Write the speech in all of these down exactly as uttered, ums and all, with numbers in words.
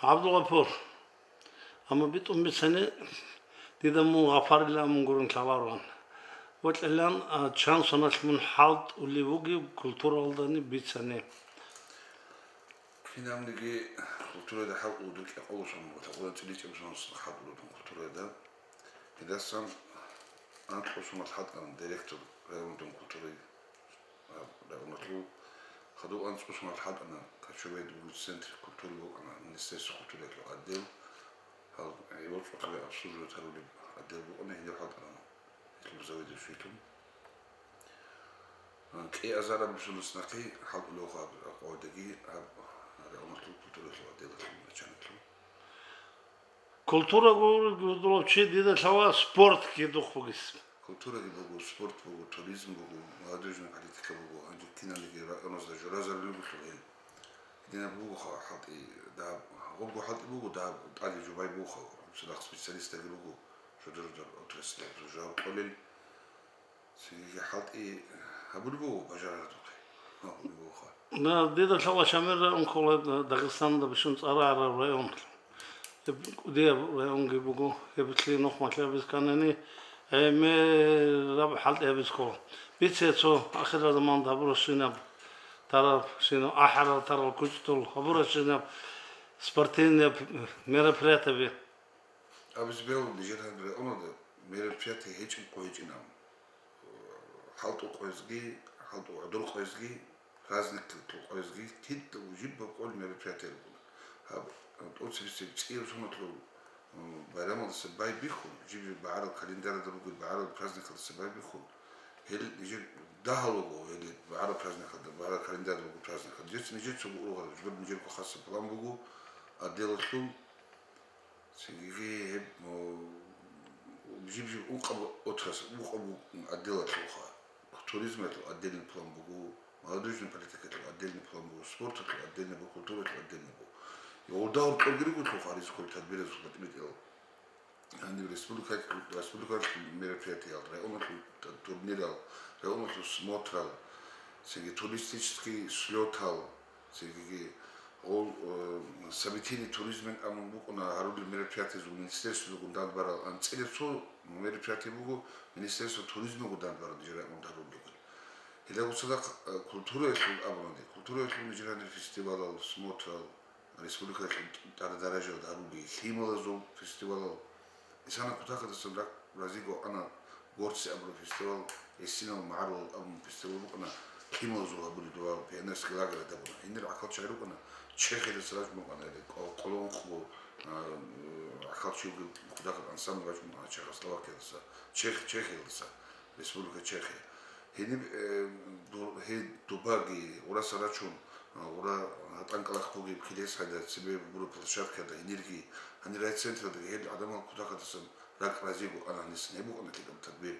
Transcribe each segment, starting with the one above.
ГӀабдулгъапур, амма битӀун бицани, дида мун гъапарилан мун гурун лъалароан. Вокьилан, а, чан соналъ мун хӀалтӀулев вугев культуралдани бицани. Кинабниги культурада хӀалтӀулев дир кӀикъоялъун ва лъабкъоялда цӀиличӀеб соналъ хӀалтӀулев культурада. Гьедасан анкьго соналъ хӀалтӀана директор районудин культуры, а, районалъул, хадуб анцӀго соналъ хӀалтӀана Кочубейда центр культуры букӀана, Министерство культуралъул отдел, гьал гӀивал цӀухъаби обслуживать гьарулеб отдел букӀана, гьенив хӀалтӀана гьелъул заведующийлъун. А, кӀиа зараб бусулас нахъе хӀалтӀулев гьаб къоялдаги гьаб районалъул культуралъул отделалъул начальниклъун. Культура гурого дулав чи дида лъала спортги духъ бугес. Культураги буго, спорт буго, туризм буго, молодёжная политика буго, гьанже киналниги районазда журазарулел буго гьел. Гьединаб буго ха-, хӀалтӀи, дагьаб, гъобго хӀалтӀи буго, дагьаб тӀаде жубай буго ха, цадахъ специалистаги буго, жодор-жодор отраслиялда жаваб кьолел. Цинги хӀалтӀи гьабулеб буго бажарадухъе. Гьабулеб буго ха. На, дида лъала Шамилра ункъола Дагъистанда бищун цӀарараб район. Гьеб кӀудияб районги буго, гьеб лъи нухмалъи абиз кканани, гӀемераб хӀалтӀи абиз ккола. Бице цо ахирзаман гьабурабщинаб тарабщинаб, ахӀарал тарал кучӀдул гьабурабщинаб спортивный мероприятиеби. Абиз бегьула нижер гьанже районалда мероприятие гьечӀеб къо гьечӀинаб. ХӀалтӀу къоязги, хӀалтӀу гӀодор къоязги, праздниклъул къоязги кидаго жибаб къоялъ мероприятие ругола. Гьаб, тӀоцебесеб цӀияб соналъул, м, байрамалдаса байбихьун, жиб-жиб багӀарал календаралда ругел багӀарал праздникалдаса байбихьун, гьел нижер дагьал вуго, гьел багӀарал праздникалда, багӀарал календаралда вуго праздникалда. Жеца нижецаго ургъараб, жибаб нижерго хасаб план буго, отделалъул. Цинги гьеб, о, жиб-жиб ункъаб отрас-, ункъаб отделалъулха. Туризмалъул отдельный план буго, молодёжный политикалъул отдельный план буго, спорталъул отдельный буго, культуралъул отдельный буго. Гьелда гьоркьорги ругелъулха гьаризухъе тадбиразул батӀи-батӀиял. Гьаниб республика-, республикалъул мероприятиял, районалъул турнирал, районалъул смотрал, цинги туристический слётал, цинги гъол, э, событийный туризмин абун букӀуна гьарулел мероприятиязул министерствоялгун данде барал, анцӀила цо мероприятие буго министерство туризмалгун данде барал нижер районалда гьарулел ругел. Гьелда цадахъ, э, культураялъул абунани, культураялъул нижер гьанир фестивалал, смотрал, республикаялъул тӀаде даражаялда гьарулел лъималазул фестивалал. Исана кутакалдасан ракӀ разиго ана Горцы абураб фестивал, гьесинал магӀарулал абун фестивал букӀана, лъималазул гьабулеб дугьал пионерский лагерь гьабуна. Гьенир гӀахьалчагӀи рукӀана, Чехиялдаса рачӀун рукӀана, гьеле къо-, къоло ункъго, а, гӀахьалчи вугев кутакаб ансамбль рачӀун рукӀана Чехословакиялдаса, Чех-, Чехиялдаса, Республика Чехия. Гьениб, э, ду-, гьей дубаги, гъураса рачун, а, гъура гьатӀан кӀалахъ бугеб килес гьайда цебе бураб площадкаялда гьенирги, гьанир райцентралдаги гьел гӀадамал кутакалдасан ракӀ разиго ана гьанисин гьеб букӀана лъикӀаб тадбир.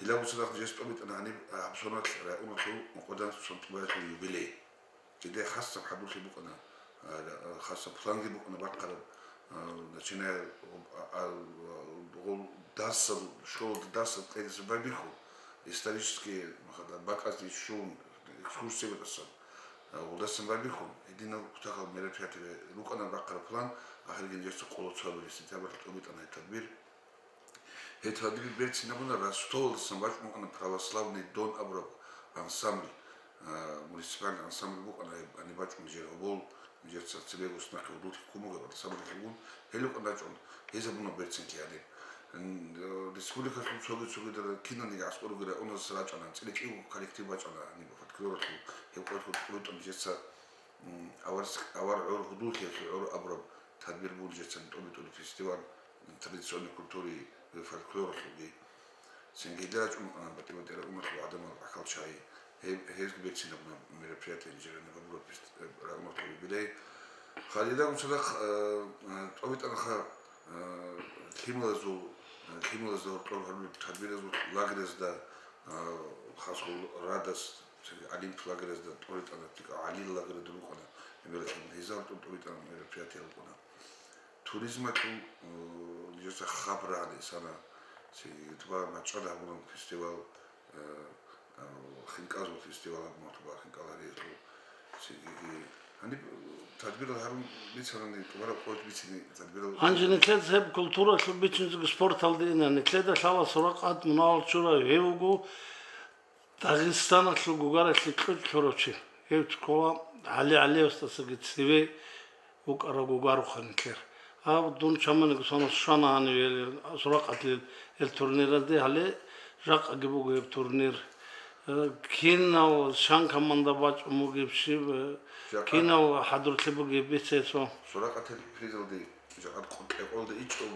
Гьелда цадахъ жес тӀобитӀана гьаниб, а, гьаб соналъ районалъул ункъоялда цо цӀубаялъул юбилей. Гьелда хасаб хӀадурлъи букӀана, а, ра-, а, хасаб планги букӀана бахъараб, а, начиная, а, а, гъол дарсал, школалда дарсал кьезе байбихьун, исторический, махада, бакӀазде щун, экскурсияб тӀасан, а, гъолдасан байбихьун, гьединал кутакал мероприятие рукӀана бахъараб план, ахирги нижеца къоло цо гьабулеб сентябрьалъ тӀобитӀана гьеб тадбир. Гьеб тадбир берцин абуна, Ростовалдасан вачӀун вукӀана Православный дон абураб ансамбль, а, муниципальный ансамбль букӀана гьеб, гьаниб вачӀун нижер гьобол, нижеца цебе гьес нахъе гьудуллъи ккун бугеб ансамбль бугун, гьел рукӀана рачӀун, гьез абуна берцинлъи гьаниб. Н-, э, республикалъул цоги-цогидал киналниги аскӀор ругел районазаса рачӀана, анцӀила кӀиго коллектив бачӀана гьаниб фольклоралъул, гьеб къоялъ тӀурутӀа нижеца М, авар, авар гӀур гьудуллъиялъул гӀур абураб тадбир бугеб жеца тӀоби-тӀури фестиваль традиционной культуры ва фольклоралъулги. Цинги гьелда рачӀун, а, батӀи-батӀи районалъул гӀадамал, гӀахьалчагӀи, гьеб-, гьезги берцинаб мероприятие нижер гьаниб гьабураб фест-, э, районалъул юбилей. Гьале гьелдагун цадахъ, э, э, тӀобитӀанаха, э, лъималазул, э, лъималазда гьоркьор гьарулеб тадбиразул лагерьазда, э, хасго радас, цинги Олимп лагерьазда тӀоритӀана, тӀикӀа гьалил лагерьда рукӀана, гьебмехалъ гьезда гьоркьор тӀоритӀана мероприятие рукӀана. Туризмалъул, э, нижеца хаб рагӀана исана, цинги тӀуба мачӀад гьабураб фестиваль, э, э, хинкӀазул фестиваль абун, тӀуба хинкӀал гьариялъул, цинги Гьаниб тадбирал гьарун бицанани, тӀубараб къоялъ бицине тадбирал. Гьанже нилъеца гьеб культуралъул бичӀчӀинзего спорталде ина. Нилъеда лъала Суракъат Мунагьал Чураев, гьев вуго Дагъистаналъул гугаралъе кьучӀ лъурав чи. Гьев ккола ГӀали ГӀалиевасдасаги цеве вукӀарав гугарухъан нилъер. Гьаб дун чаманиго соналъ щвана гьанив гьел Суракъатил гьел турниразде, гьале жакъаги буго гьеб турнир. Э, кинав щан команда бачӀун бугеб щиб, э, жакъа кинав хӀадурлъи бугеб бицецо. Суракъатил призалде жакъа къекъолда ичӀав,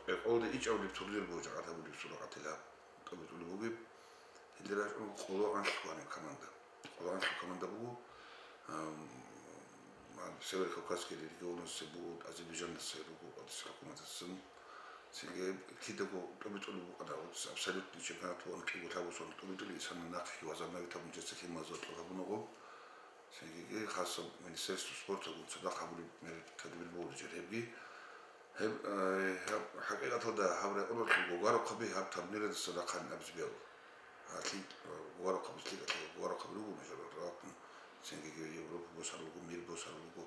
къекъолда ичӀавлеб турнир буго жакъа гьабулеб Суракъатил гьаб. ТӀубитӀулеб бугеб. Гьелде рачӀун къоло анлъго гьаниб команда. Къоло анлъго команда буго, ам, ам, Северо-Кавказский регионалъе буго, Азербайджанасда буго, Къадис хӀукуматасдасан. Цинги кидаго тӀубитӀулеб букӀана, абсолютный чемпионат бугоан кӀиго лъабусун тӀубитӀулеб, исана нахъеги вазаб навитаб нижеца лъималазул тӀур гьабунаго. Цинги хасаб Министерство спортагун цадахъ гьабулеб мер тадбир бугелъул гьебги. Гьеб, э, гьаб, хӀакъикъаталда гьаб районалъул гугарухъаби гьаб турнирадаса рахъанин абизе бегьула. Гьалъи, э, гугарухъаби лъикӀалъи гугарухъаби руго, между прочим, цинги Европа босарулго, мир босарулго.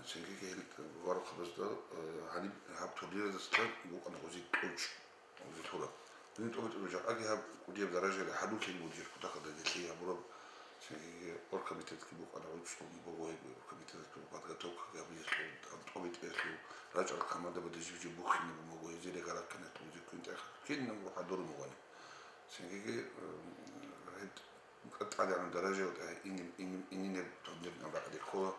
Цинги гьел гугарухъабазда, э, гьаниб гьаб турнирадаса букӀана гъозие кьучӀ. Гьанже лъураб. Дун тӀубитӀулеб жакъаги гьаб кӀудияб даражаялда хӀадурлъи буго жер кутакалда гьелъие гьабураб. Цинги оргкомитетги букӀана, гӀуцӀун буго гьеб оргкомитеталъул подготовкаги гьабиялъул, тӀубитӀиялъул, рачӀарал командабазда жиб-жиб бухьинабун буго, гьезие рекӀараб киналъул, гьезие квинтӀех-, кинабго хӀадурун бугони. Цинги, э, гьеб ТӀадегӀанаб даражаялда ин-, ин-, инин гьеб турниралъ ракӀалде ккола.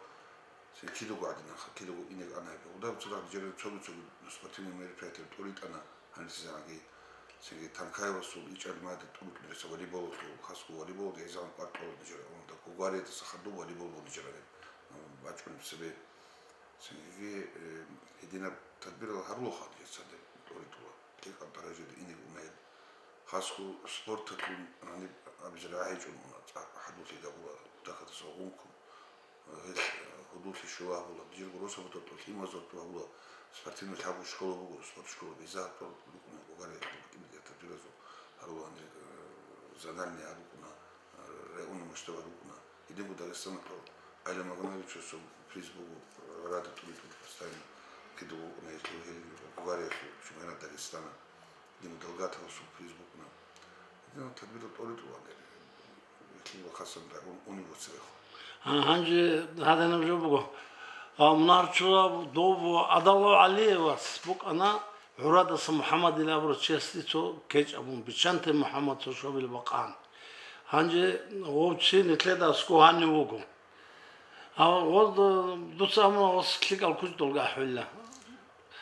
Цин кидаго гӀадин, кидаго инеги ана гьеб. Гьелда цадахъ нижер цоги-цоги спортивный мероприятие тӀуритӀана гьаниб цинги. Цинги Танкаевасул ичӀабилеб мехалда тӀубитӀулеб волейболалъул, хасго волейболалда гьезегӀан кӀвар кьола нижер гӀумруялда. Гугариялдаса хадуб волейбол буго нижер гьеб, бачӀунеб цебе. Цинги, э, гьединаб тадбирал гьарула хадуб гьесда тӀуритӀула. ЛъикӀаб даражаялда инеги уна гьеб. Хасго спорталъул гьаниб абизе рагӀи гьечӀо мун, цӀакъ хӀадурлъи гьабула, дагьадаса гъункун. Гьелъ, э, гьудуллъи щола гьабула, дирго росабалда тӀолъимазул тӀу гьабула, спортивный лъабго школа буго, спорт школа, безагьаб тӀор рукӀуна, гугариялъул, тӀибитӀияб тадбиразул гьарула гьанир, э, зональный гьарукӀуна, э, районный масштаб гьарукӀуна. Гьединго Дагъистаналъул Айла Магомедовичасул приз буго, гӀурада тӀуритӀул постоянно кидаго вукӀуна гьелъул, гьел гугариялъул чемпионат Дагестана. Дин Далгатовасул приз букӀуна. Дин тадбирал тӀоритӀулан, гьелъул вахъасан рагӀун унев церехъ. А, гьанже гьадинаб жо буго. А, Мунагьарчула дов Адалов ГӀалиевас букӀана гӀурадаса МухӀаммадил абурав чиясде цо кечӀ абун, Бичанте МухӀаммад цо щобил бакъан. Гьанже гъов чи нилъеда аскӀов гьанив вуго. А гъоз, э, дуца амрула гъос лъикӀал кучӀдулги ахӀулла.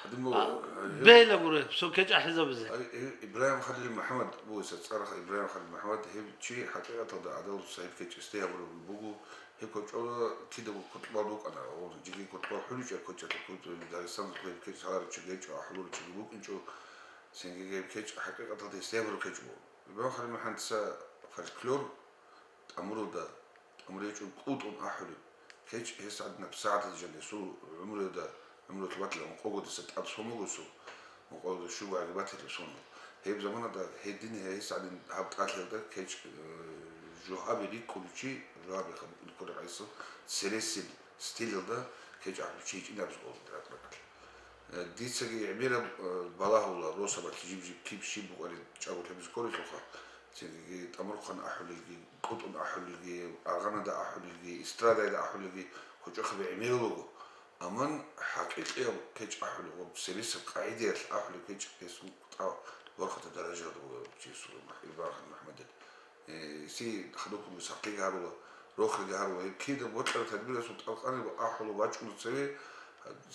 Гьадин буго, а, э, бейла гуре, цо кечӀ ахӀизабизе. Ай, э, Ибрагьим Халил МухӀаммад бугеса цӀарах Ибрагьим Халил МухӀаммад, гьев чи хӀакъикъаталда гӀадал сахӀиб кечӀесде гьабураб буго, гьев кочӀола кидаго кутлбал букӀана, гъоз жиги кутлбал хӀуличӀеб кочӀалъе кутлбал Дагъистаналъ гьев кечӀ гьаларичи гьечӀо, ахӀулуричи букӀинчӀо, цинги гьев кечӀ хӀакъикъаталда гьесде гьабураб кечӀ буго. Ибрагьим Халил МухӀаммадица фольклор, тӀамуралда, тӀамуречӀун кӀутӀун ахӀулеб кечӀ гьес гӀадинаб сагӀаталда жаниб гьесул гӀумруялда, гӀумруялъ батила ункъого диса тӀад сон буго гьесул, ункъого щуго гӀаги батила сон. Гьеб заманалда гьедин гьес гӀадин гьаб тӀалъиялда кечӀ, э, жугьаби рикӀкӀулев чи, жугьаби хаб-, рикӀкӀулев гӀайса, цересел стилалда кечӀ ахӀулев чи гьечӀин абизе кӀолеб ракӀ-ракӀалъ. Э, дицаги гӀемераб, э, балагьула росабалъ жиб-жиб киб щиб букӀарин чӀаго лъабизе кколелъулха, цинги тӀамурхъан ахӀулелги, кӀутӀун ахӀулелги, аргъанада ахӀулелги, эстрадайда ахӀулелги кочӀохъаби гӀемерал руго. Амма хӀакъикъияб кечӀ ахӀулеб ва цересаб къагӀидаялъ ахӀулеб кечӀ гьесул тӀа борхатаб даражаялда буго чи гьесул Ибрагьим МухӀаммадил. Э, си хадуб буго, сахлъиги гьарула, рохелги гьарула. Гьеб кида бокьараб тадбирасул тӀалкъаниго ахӀула вачӀуна цеве,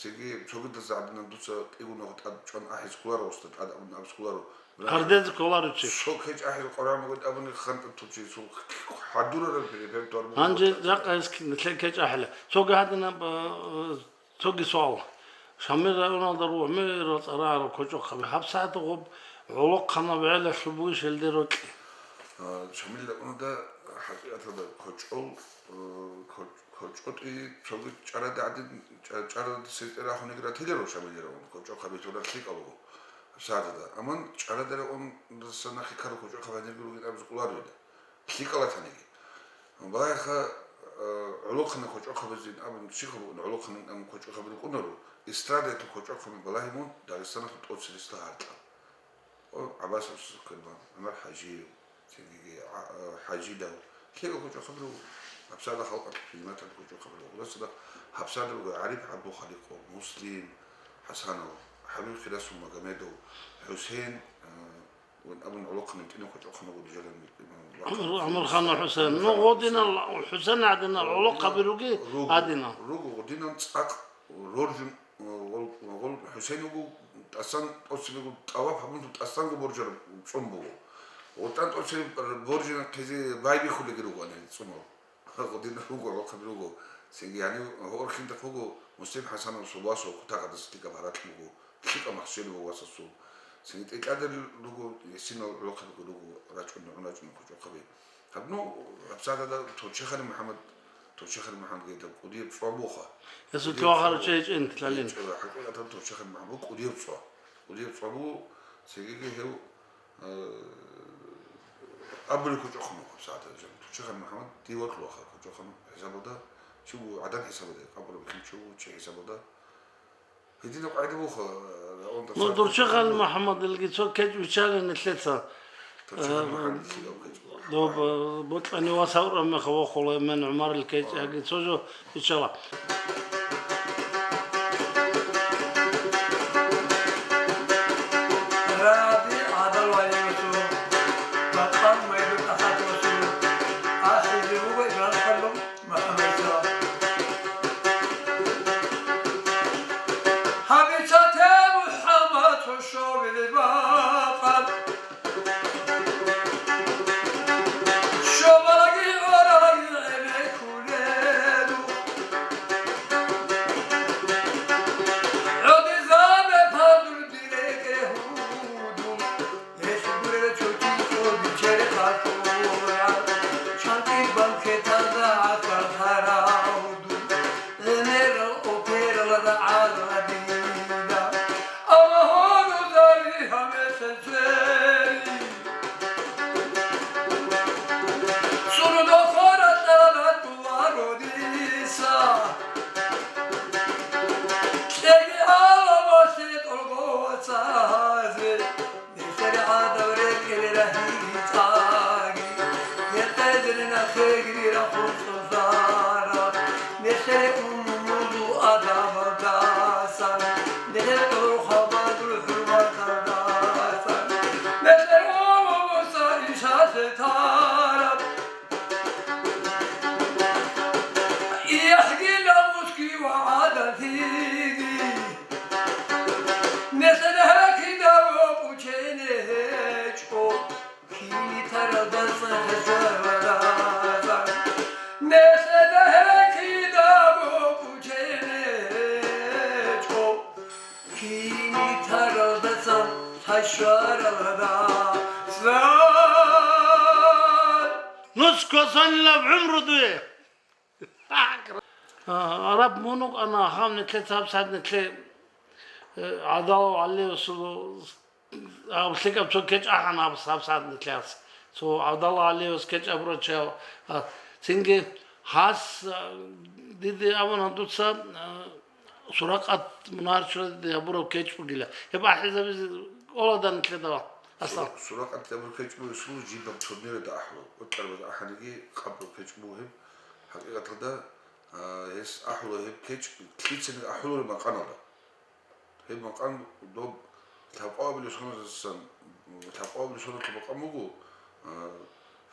цеги цогидаз гӀадинан дуца кӀигунагьу тӀад чӀван ахӀиз кколаро, устад, тӀад абун абиз кколаро. Гьардезе кколаро чи. Цо кечӀ ахӀиз къваригӀун буго абуни ханкъа ту чи, цо хӀадурараб репертуар буго. Гьанже жакъа гьес нилъер кечӀ ахӀила. Цоги гьадинаб, э, Цоги суал. Шамил районалда руго гӀемерал цӀар рагӀараб кочӀохъаби. ГьабсагӀат гъоб гӀолохъанаб гӀелалъул бугищ гьелде рокьи? А, Шамил районалда хӀакъикъаталда кочӀол, э, коч-, кочӀотӀи цоги чӀарада гӀадин, чӀа-, чӀарада сетӀе рахунеги ратиларо Шамил район, кочӀохъаби лъурал лъикӀал руго гьабсагӀаталда. Амма чӀарада райондаса нахъе ккарал кочӀохъаби гьанирги ругин абизе кӀоларо дида. ЛъикӀал ратаниги. Балагьеха, Э, гӀолохъанал кочӀохъабазин абун, щихъ букӀун, гӀолохъанал абун кочӀохъаби рукӀунаро, эстрадалъул кочӀохъаби балагьун Дагъистаналъул тӀоцересла гьаркьал. О, ГӀаббасов Суккерман, ГӀумар ХӀажиев, цинги ГӀа-, э, ХӀажидав, ккела кочӀохъаби руго. ГьабсагӀатда халкъалъул хизматалъул кочӀохъаби руго. ГьабсагӀатда, гьабсагӀатда руго ГӀариф ГӀабдулхаликъов, Муслим ХӀасанов, ХӀабиб Хирасул Магомедов, ХӀусен, э, Ван абун гӀолохъанал тӀинав кочӀохъанав вуго жагьил имам. ГӀумар, ГӀумарханов ХӀусен. Ну, гъодинал ХӀусен гӀадинал гӀолохъаби руги руго, гьадинал. Руго гъодинал цӀакъ роржун, гъол, гъол ХӀусен вуго, тӀасан тӀоцебего тӀаваф гьабун, тӀасанго боржараб цӀун буго. ГъутӀан тӀоцебе боржинахъизе байбихьулеги руго гьанир цӀунал. Гъодинал руго, гӀолохъаби руго. Цинги гьанив гьорхиндахъ вуго Муслим ХӀасанов Субасов, кутакалдаса лъикӀаб гьаракь буго, лъикӀаб махщел буго васасул. Цинги тӀекӀадал руго, гьесинал гӀолохъабиги руго, рачӀун, гӀун рачӀун кочӀохъаби. Гьаб, ну, гьабсагӀатда Товчеханов МухӀаммад, Товчеханов МухӀаммадги гьедаб кӀудияб цӀва буха. Гьесул кӀудияб кӀвар цӀва гьарачӀей чӀен буго. Тилалин. Э, хӀакъикъаталда Товчеханов МухӀаммад кӀудияб цӀва. КӀудияб цӀва буго, цинги гьев Э, абулеб кочӀохъанав гьабсагӀатда жан. Товчеханов МухӀаммад дие вокьулаха кочӀохъанав хӀисабалда, чи вуго гӀадан хӀисабалда, къабураб бихьинчи вуго чи хӀисабалда. Гьединаб къагӀида буха, э, Ну, Товчеханов МухӀаммадилги цо кечӀ биччалин нилъеца. Товчеханов Э, МухӀаммадил лъикӀаб кечӀ буго. Доб, э, бокьани вас гьавураб меха вохула, мен ГӀумарил кечӀ, Ага. яги цо жо Иншалла. Раби гӀадал валиусу, бакъан майду тӀахӀат васу, ахӀизе вуго Ибрагьим МухӀаммадица. Гьабицате МухӀаммад цо щобили бакъан. Щобалаги гӀоралаги гӀемеккулел. ГӀодизабе падур дирекӀе гьудул. Гьелъ гурел чурти чӀоби черхалъура. Чанти банкетазда гӀахьал гьаравдул. ГӀемерал опералда гӀарабида, амма гьорузари гьамесел цвери. Цуруд хора цӀарадуларо диса, кӀеги гьаламалъе тӀолго цазе. Нилъер гӀадаб рекӀел рагьиги цӀаги, гьекъезел нахъеги рахъун цӀусара. Нилъер умумузул адабалдасан, нилъер тӀурхабазул хӀурматалдасан, нилъер умумуса ишалъе тараб. ИхӀги намусги ва гӀадатиги. Нилъеда гьекидаб букӀине гьечӀо, килитаралдасан хӀежаралдасан. Нилъеда гьекидаб букӀине гьечӀо, килитаралдасан хӀежаралдасан. Нусго санилаб гӀумру дуе! А, раб мун вукӀана, гьав нилъеца гьабсагӀат нилъе, э, гӀадалав гӀалиусул, гьав лъикӀаб цо кечӀ ахӀана гьабс-, гьабсагӀат нилъеца. Цо гӀадалав гӀалиус кечӀ абурав чи гьав, а, цинги гьас, а, диде абуна дуца, а, Суракъат Мунагьарчияда гьабураб кечӀ бугила. Гьеб ахӀизабизе кӀола данилъеда, Аслан. Сура-, Суракъат гьабураб кечӀ бугесул жибаб турнирада ахӀулеб. Укьарбаз ахӀаниги, къабаб кечӀ буго гьеб. ХӀакъикъаталда, а, гьес ахӀула гьеб кечӀ, лъицаниги ахӀулареб макъаналда. Гьеб макъан доб лъабкъоабилеб соназасан, лъабкъоабилеб соналъул макъан буго, а,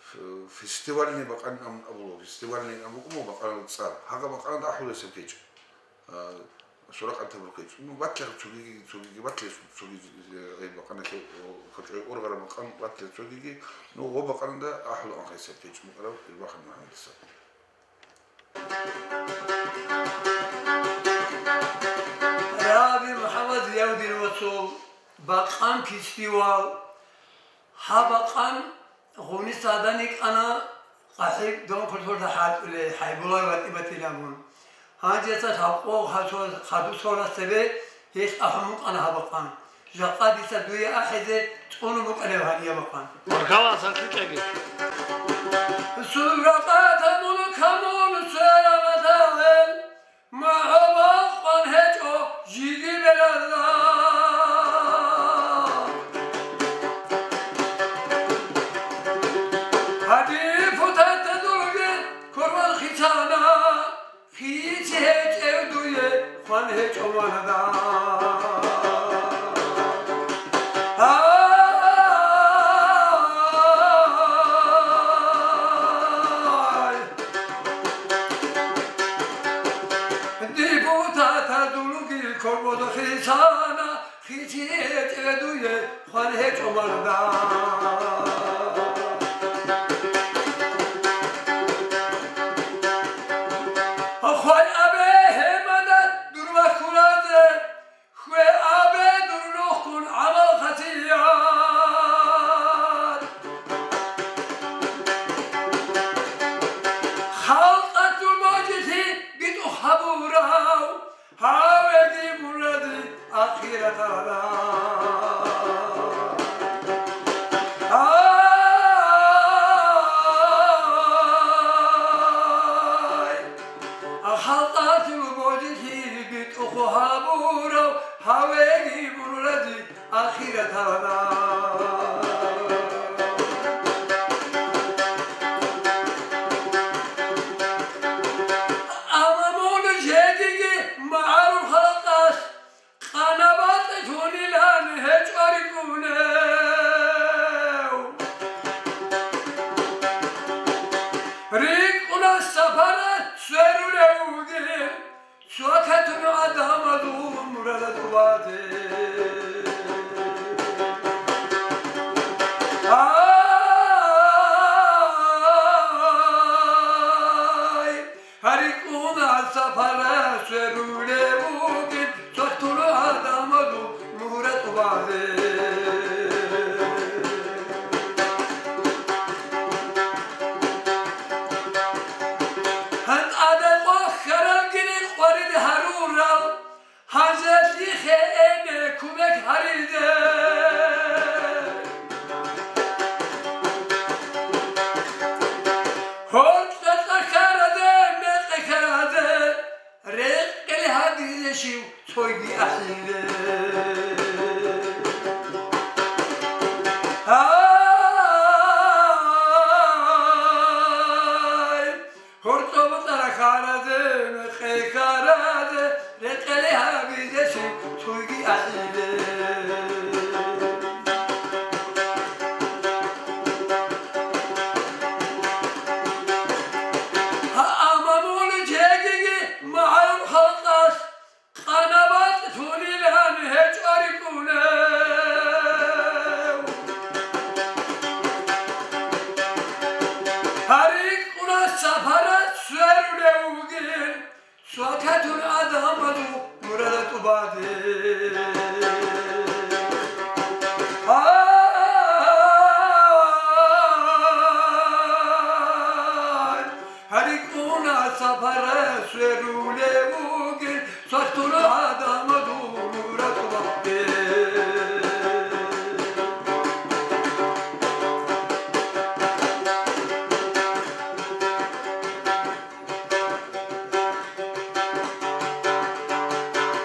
ф-, фестивальный макъан ам-, абула, фестивальный ам букӀун буго макъаналда цӀар. Гьагъа макъаналда ахӀулеб гьеб кечӀ. А, Суракъат гьабураб кечӀ. Ну, батлеха цогиги, цогиги батле, цоги, э, гьеб макъаналъе, о, кочӀой ургъараб макъан батле цогиги, ну, гъо макъаналда ахӀулаан гьес гьеб кечӀ мукӀарав Ирбахъан МухӀаммадица. Раби МухӀаммад Зияудиновасул бакъан фестиваль, гьаб бакъан Гъуниса гӀадан йикӀана, къахӀиб дон культурда хӀалтӀулей, ХӀайбулла ватӀи батилан мун. Гьанже цо лъабкъо хадусалас цебе гьелъ ахӀун букӀана гьаб бакъан. Жакъа дица дуе ахӀизе цӀунун букӀанев гьаниб бакъан. Баркала, сахлъи кьеги. Суракъата мун камун сура гьел, магӀу бакъван гьечӀо жиги беразда. Гьадин путатта дурги курбан хицана, хици гьечӀев дуе хван гьечӀо ванада. Ай! Дибутатазулги курбузухъе лъана, хици гьечӀев дуе хван гьечӀо ванада. Хвай абе гьемада дур вахуразе, хве абе дур рухкун гӀамал хатият. Халкъалъул божилъи битӀухъ гьабурав, гьавеги муради ахираталда. Ай! Халкъалъул божилъи битӀухъ гьабурав, гьавеги муради ахираталда. Амма мун жегиги магӀарул халкъалъ къанабатӀ тунилан гьечӀо рикӀкӀунев. РикӀкӀуна сапаралъ сверулев вугин, цо катун гӀадамазул мурадалда тӀубазе. Ай! РикӀкӀуна сапаралъ сверулев вугин, цо катун гӀадамазул мурадалда тӀубазе. ГьатӀада къваригӀел гьарурал, гьанже лъихъе эне кумек гьаризе. Гьоркьоб цӀар хьаразе, мекъи хьаразе, рекъелъ гьабизе щив цойги ахӀизе. Гьай! Гьоркьоб цӀар хьаразе, мекъи хьаразе, рекъелъ гьабизе щив цойги ахӀизе. Гьа, амма мун жегиги магӀарул халкъалъ къанабатӀ тунилан гьечӀо рикӀкӀунев. ГьарикӀкӀуна сапаралъ сверулев вугин, цо катун гӀадамазул мурадалда тӀубазе. Ай! ГьарикӀкӀуна сапаралъ сверулев вугин, цо катун гӀадамазул мурадалда тӀубазе.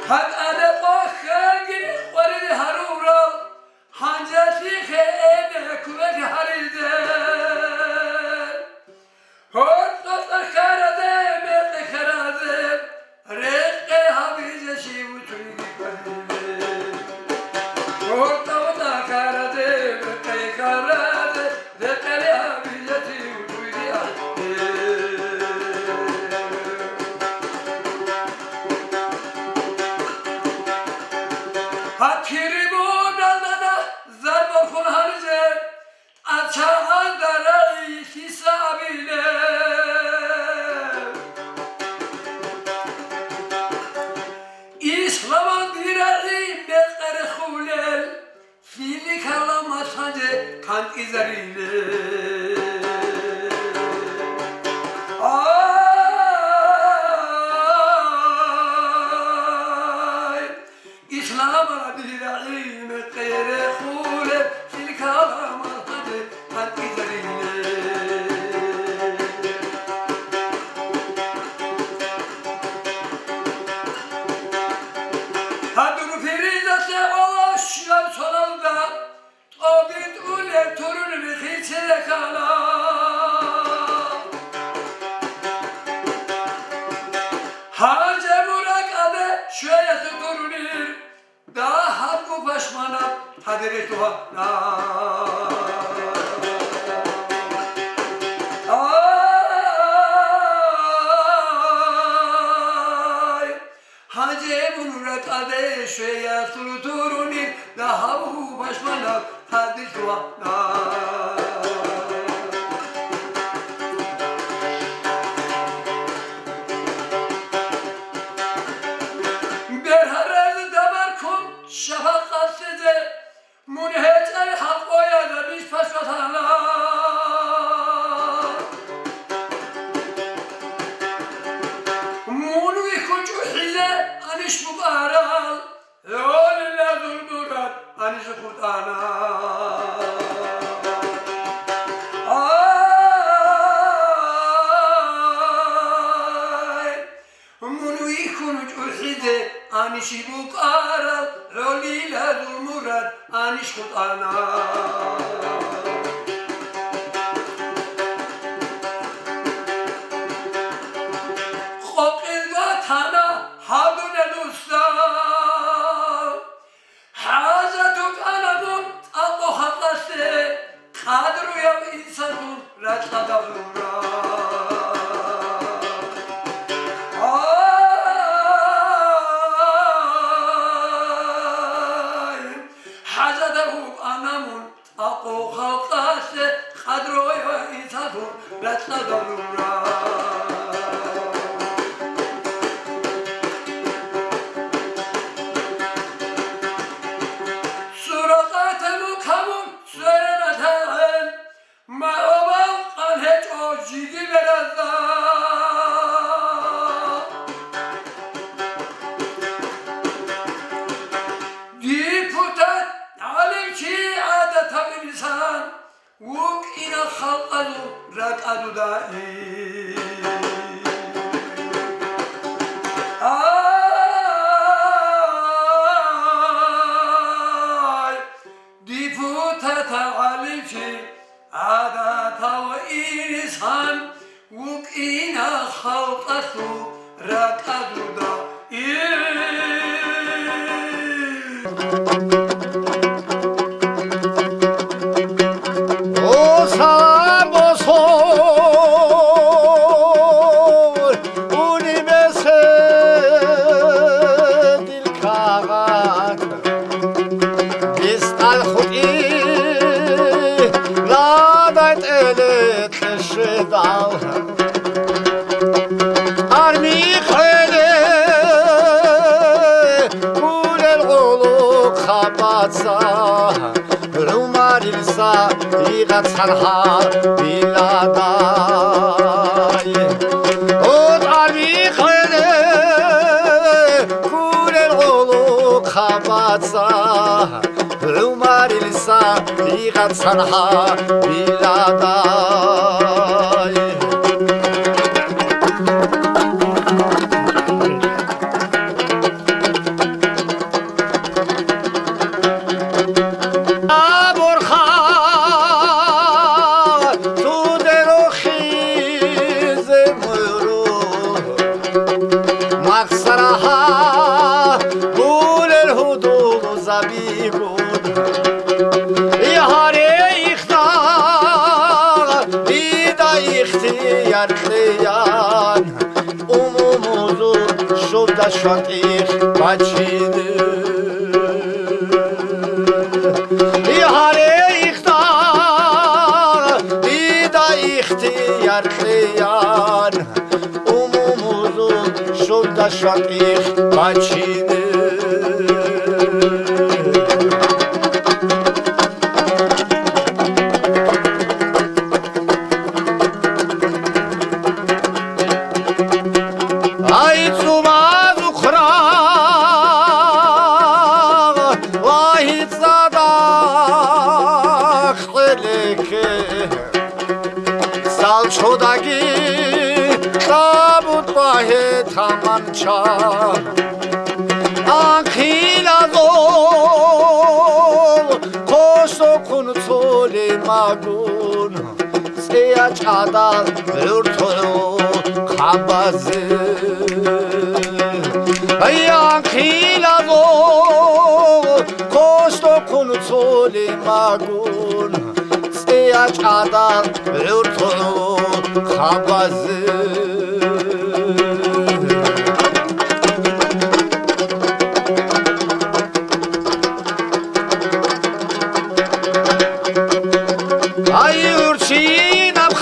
ГьатӀада къваригӀел гьарурал, гьанже лъихъе эне кумек гьаризе. Гьоркьоб цӀар хьаразе, мекъи хьаразе, рекъелъ гьабизе щив цойги ахӀизе. Гьоркьоб цӀар хьаразе, мекъи хьаразе, рекъелъ гьабизе щив цойги ахӀизе. Гьатирибуналда зарбархун гьаризе, ачагъазда рагӀи лъиса абилеб? Исламалда рагӀи мекъи рехулел, лъили ккола гьанже кантӀизарилел. Ай! Исламалда рагӀи мекъи рехулел, лъили ккола гьанже кантӀизарилел. Турунин хицеде ккана. Гьанже мун ракӀалде щвеялъ турунин дагьабго пашманаб гьадире лъугьана. Ай! Гьанже мун ракӀалде щвеялъул турунин дагьабго пашманаб гьадире лъугьана. Бергьаралда баркун шапакъатлъизе мун гьечӀеб хӀакъоялда бищ пашманлъана. Мун вихьун чӀухӀизе анищ букӀарал, гӀолилазул мурад анищ хутӀана. Ай! Мун вихьун чӀухӀизе анищ букӀарал, гӀолилазул мурад анищ хутӀана. Къокъил батана гьабуна дуца. ХӀажат букӀана мун тӀакъо халкъалъе, къадруяв инсанлъун ракьалда гӀура. Ай, хӀажат букӀана мун тӀакъо халкъалъе, къадруяв инсанлъун ракьалда гӀура. Суракъатаб букӀа мун церера лъагӀел, магӀу бакъан гьечӀо жиги беразда. Депутат, гӀалимчи, гӀадатав инсан, вукӀина халкъалъул ракӀалда дуда. Ай, депутат, гӀалимчи, гӀадатав инсан, вукӀина халкъалъул ракӀалда дуда. Босо, босо, унибеседил кагъат, бистӀал хутӀи ладай тӀеле кьешедал. Арми хъведе кколел гӀолохъабаца, ГӀумарил сайигъат цархӀабиладай. Гьуд арми хъведе кколел гӀолохъабаца, ГӀумарил сайигъат цархӀабиладай. Абурхъа цуде рохизе мугӀру, махсара гьабулел гьудул забигун. Гьаре ихтар, дида ихтияр кьеян, умумузул щуба щватӀихъ бачине. Гьаре ихтар, дида ихтияр кьеян, умумузул щуба щватӀихъ бачине. Ай, цӀумаз ухъра лагьи цадахъ гӀелеке. Салчудаги кьабутӀа гье таманча, анхъилазул хъосухъун цоли магун, цӀея чӀадал гӀуртӀул хъабазе. Янхъилазул косдохъун цолеб магун, цӀея чӀадал гӀуртӀул хъабазе. Ай, урчинаб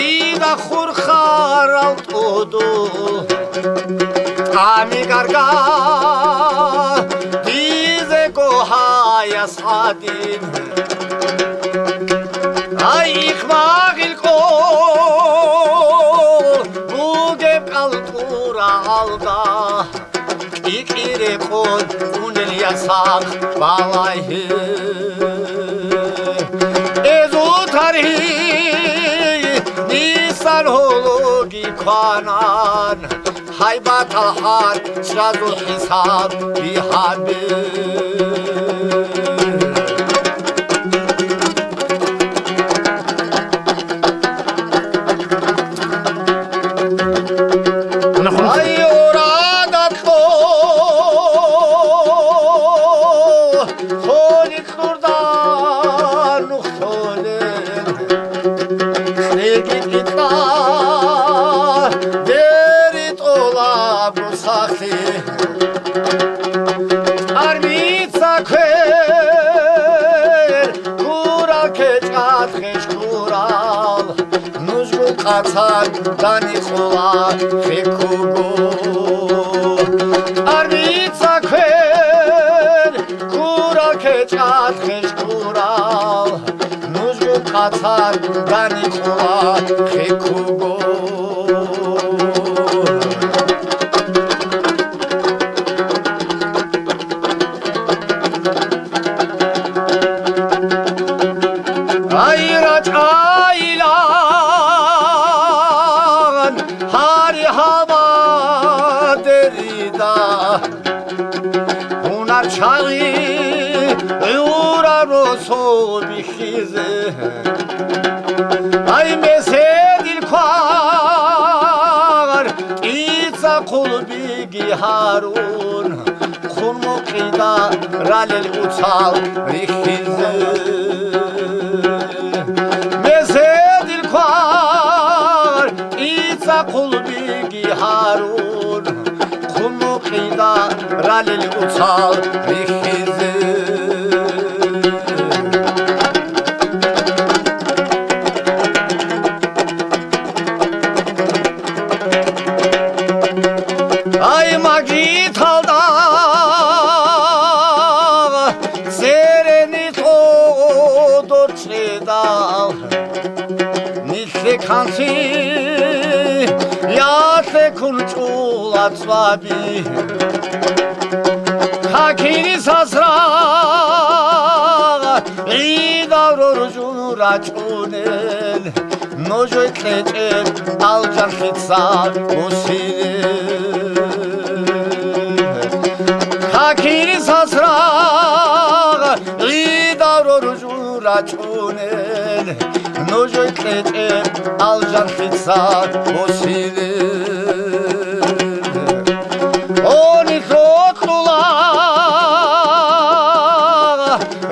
харида хурхарал тӀодул тӀами гарга дизего гьаяс гьадин. Ай, ихмагъил къо бугеб кӀал тӀура гьалда, кӀикӀи рекъон унел ясахъ балагье. Эзул таргьи нисан гьологи кванан, гьайбатал гьарчӀазул хӀисаби гьабе. Ай, орадалъул холикь нурда нухлъулел, кьеги кьикьа дери тӀолаб гусахъе. Армица квер ккурал кечӀад хъеж ккурал, нужгу къацан даникъула хекуго. Армица квер ккурал кечӀад хъеж ккурал, нужгу къацан даникъула хекуго. Ай, рачӀайилан гьари гьабадерида, гьунар чагӀи гӀураб росу бихьизе. Ай, меседил квар кӀица хъулбиги гьарун, хъумукъида ралел уцал рихьизе. Меседил квар кӀица хъулбиги гьарун, хъумукъида ралел уцал рихьизе. Ай, магиталда церени тӀодор чӀедал, нилъе канлъи ялъе ккун чӀула цӀваби. Хакири сасра гӀидал роржун рачӀунел, нужой кьечӀеб алжанлъица бусире. Хакири сасра гӀидал роржун рачӀунел, нужой кьечӀеб алжанлъица бусире. Они лъолъула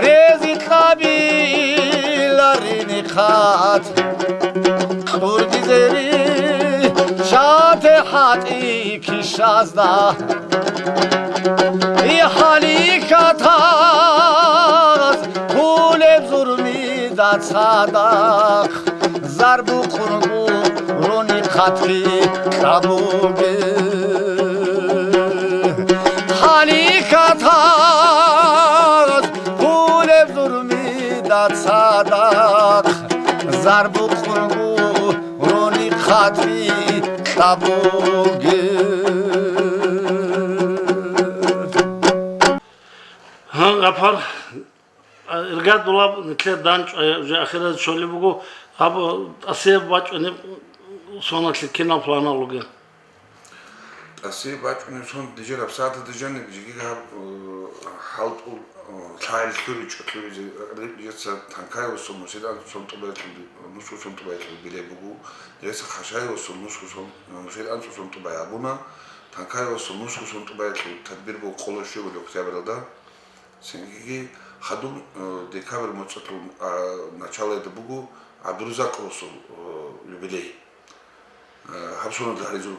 рези кьабиларини хъат, кьурдизери шате хӀатӀи кишазда. И хӀалихьатаз хъулеб зурмида цадахъ, зарбукъунгу рони хъатги кьабуге. ХӀалихьатаз хъулеб зурмида цадахъ, зарбукъунгу рони хъатги кьабуге. Гьан, Гъапар, иргадулаб нилъер данчӀвай уже ахиралде щолеб буго, гьаб тӀасияб бачӀунеб соналъе кинал планал ругел? Гьасие бачӀунеб сон нижер гьабсагӀаталда жаниб жеги гьаб, э, хӀалтӀул, э, лъагӀел лъугӀичӀо лъугӀизе рикӀкӀине дица Танкаевасул Нусилан цон тӀубаялъул, нусго цон тӀубаялъул билеб буго. Дица Хашаевасул нусго цон, Нусилан цо цон тӀубай абуна, Танкаевасул нусго цон тӀубаялъул тадбир буго къоло щуябали октябралда. Цинги хадуб, э, декабрь моцӀалъул, а, началоялда буго ГӀабдурузакъовасул, э, юбилей. Э, гьаб сонада гьаризул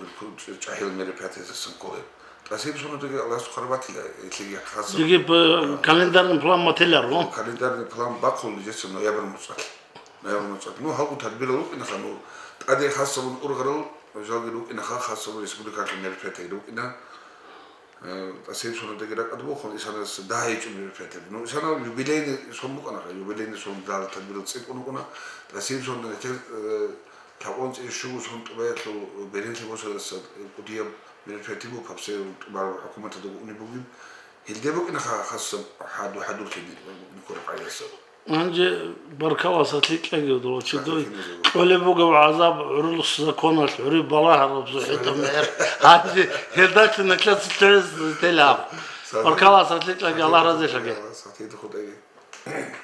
чӀахӀиял мероприятиялдасан кколеб. ТӀасиб сонадаги Аллагьас хъвараб батила, гьелъиги хасаб. Диги б-, календарный план батиларо? Календарный план бахъун нижеца ноябрь моцӀалъ. Ноябрь моцӀалъ. Ну, гьалгун тадбирал рукӀинаха, ну, тӀаде хасабун ургъарал жалги рукӀинаха, хасабун республикалъул мероприятияги рукӀина. Э, ТӀасиб сонадаги ракӀалда бухъун исанас дагьичӀеб мероприятияби. Ну, исанал юбилейный сон букӀанаха, юбилейный сон дала тадбирал цӀикӀкӀун букӀана. ТӀасиб сонадаги, э, лъабкъоялда щуго сон тӀубаялъул беренлъи босарасда кӀудияб мероприятие буго, гьабсагӀат тӀубараб хӀукуматалдаго унеб бугеб. Гьелде букӀинаха хасаб хӀаду-, хӀадурлъи букӀине ккола къайдаса. Гьанже баркала, сахлъи кьеги, дова чи дуй. Сахлъи кьеги. Кьолеб бугеб гӀазаб гӀурулухъ законалъ гӀури балагьараб зухӀида мехӀер. Гьанже гьелдалъун наклаца лъугӀизе телаб. Сахлъи. Баркала, сахлъи кьеги, Аллагь разилъаги. Сахлъи духъутӀеги.